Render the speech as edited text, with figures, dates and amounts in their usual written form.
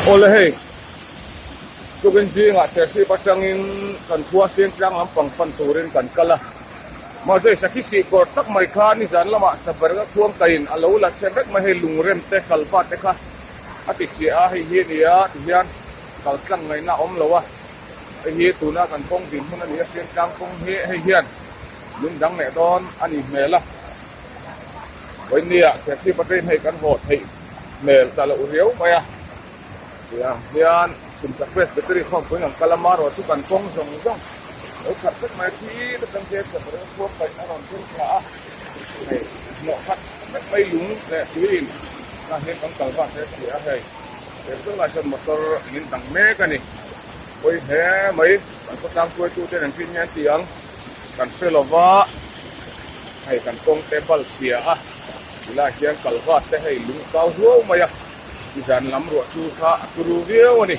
Awle hei, tukin zingah Serchhip atangin kan khua Siangtlang lampang pan turin kan kal a. Mahse sakhi sih kawr tak mai kha nizan lamah Sabarga khuangkaiin a lo la che vek mai hei lungrem te kalva te kha a ti chhiah a, hei hi a ni a tihian kal tlang ngaihna a awm lo a. Hei hi tuna kan kawng dinhmun a ni a, Siangtlang kawng hi hei hian min dang leh dawn a ni hmel a. Vawinia Serchhip atangin hei kan haw theih hmel ta loh riau mai a, tiang hian Chhimchak Presbytery khawmpui ang kal a, marawh chu kan kawng zawng zawng lo khat vek mai a, thi atang hian Sabareng khua paih a rawn ṭhen thla a, hei hnawh khat vek mai lung leh tuiin tah hian kan kal vak hle si a, hei he sawn motor min dang mek a ni, pawi hle mai kan khawtlang hruaitute an ṭin hian ti ang kan hre lo va, hei kan kawng te bal chhia a. Tilai hian kalvat te hei lung kau huau mai a, nizan lam ruah chu kha a turu viau a ni.